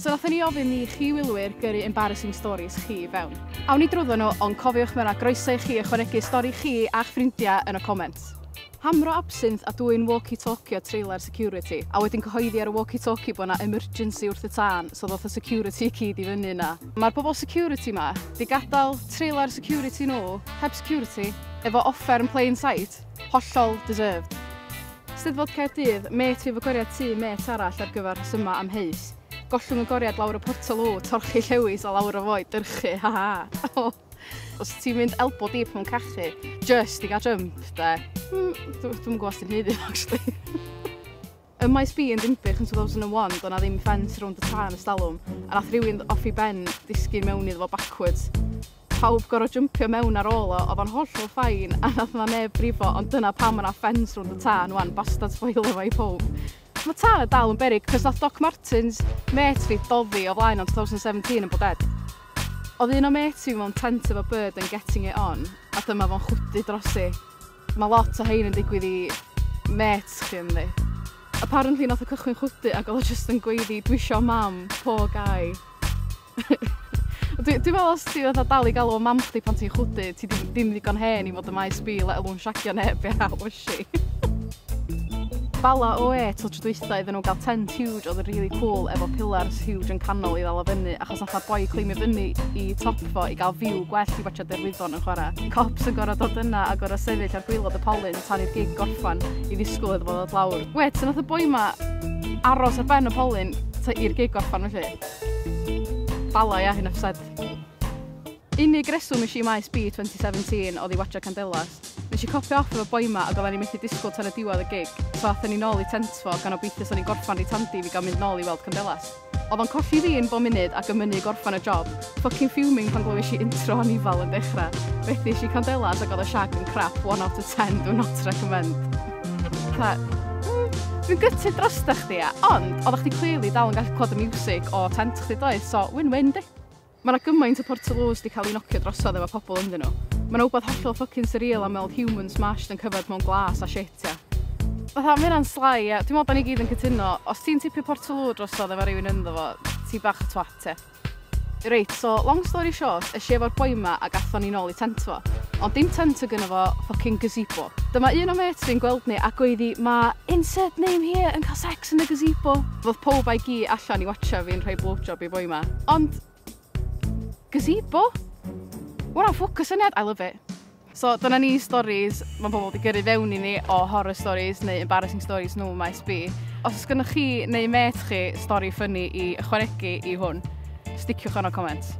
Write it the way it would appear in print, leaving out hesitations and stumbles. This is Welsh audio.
So nathon ni ofyn i chi wylwyr gyrru embarrassing stories chi i fewn. Awn ni drwyddo nhw, ond cofiwch, mae yna groeso i chi ychwanegu stori chi a'ch ffrindiau yn y comments. Hamro absinthe a dwyn walkie-talkie o trailer security, a wedyn cyhoeddi ar y walkie-talkie bod yna emergency wrth y tân, so ddoth y security i gyd i fyny yna. Mae'r bobl security ma di gadael trailer security nhw, heb security, efo offer yn plain sight, hollol deserved. Steddfod Caerdydd, mêt fi efo goriad tŷ mêt arall ar gyfer rhesymau amheus. Gollwng y goriad lawr y portaloo, torchi llewis a lawr o fo i dyrchu, ha ha. Os ti'n mynd elbow deep mewn cachu, just i gael jump, de. Dwi'm yn gwybod os ti'n haeddu, actually. Ym Maes B yn Dinbych yn 2001, doedd 'na ddim ffens rownd y tân ystalwm, a nath rhywun off i ben disgyn mewn iddo fo backwards. Pawb gorfod jympio mewn ar ôl o, oedd o'n hollol fine, a nath 'na neb brifo, ond dyna pam mae 'na ffens rownd y tân wan, bastard spoilio fo i pawb. Mae tân yn dal yn beryg, cos nath Doc Martens mêt fi doddi o flaen o'n 2017 yn bod dead. Oedd un o mêt fi mewn tent efo bird yn getting it on, a dyma fo'n chwdu drosi. Mae lot o hein yn digwydd i mates chi, yndi. Apparently nath o cychwyn chwdu ac oedd o just yn gweiddi, "Dwi isio mam, poor guy." Dwi meddwl os ti fatha dal i galw o mam chdi pan ti'n chwdu, ti ddim ddigon hen i fod y Maes B, let alone shagio neb, ia, wysi. Bala 08 o tro dwytha iddyn nhw gael tent huge oedd yn really cool efo pillars huge yn canol i ddal o fyny, achos nath boi cleimio fyny i top fo i gael view gwell i watcha Derwyddon yn chwarae. Cops yn gorfod dod yna a gorfod sefyll ar gwaelod y polyn tan i'r gig gorffan i ddisgwyl iddo fo ddod lawr. Wait, so nath y boi ma aros ar ben y polyn i'r gig gorffan felly? Bala, ia, enough said. Unig reswm nes i Maes B 2017 oedd i watcha Candelas. Nes i copio off efo boi ma ac oedden ni methu disgwyl tan y diwedd y gig. So athon ni nôl i tent fo gan obeithio sa'n ni'n gorffan reit handi i fi gael mynd nôl i weld Candelas. Oedd o'n colli fi yn bob munud ac yn mynnu gorffan y job. Fucking fuming pan glywes i intro Anifail yn dechrau. Fethish i Candelas ac oedd y shag yn crap, 1 out of 10, do not recommend. Fatha, dwi'n gutted drosta chdi, ia, ond oeddech chdi clearly dal yn gallu clywed y music o tent chdi doedd, so win-win di. Mae yna gymaint o portaloos di cael ei nocio drosodd efo pobl ynddyn nhw. Mae yna wbeth hollol fucking surreal am weld human smashed yn covered mewn glas a shit, ia. Fatha, mae hynna'n sly, ia. Dwi'n meddwl da ni gyd yn cytuno, os ti'n tipio portaloo drosodd efo rhywun ynddo fo, ti bach o twat, ia. Reit, so long story short, es i efo'r boi ma ac athon ni nôl i tent fo. Ond dim tent o gynno fo, fucking gazebo. Dyma un o mates fi'n gweld ni a gweiddi, "Ma insert name here yn cael sex yn y gazebo." Fodd pob a'i gi allan i watcha fi'n rhoi blowjob i boi ma. Ond, gazebo? What a ffwc o syniad, I love it. So dyna ni stories mae pobl wedi gyrru fewn i ni o horror stories neu embarrassing stories nhw Maes B. Os oes gennych chi neu mêt chi stori funny i ychwanegu i hwn, sticiwch yn y comments.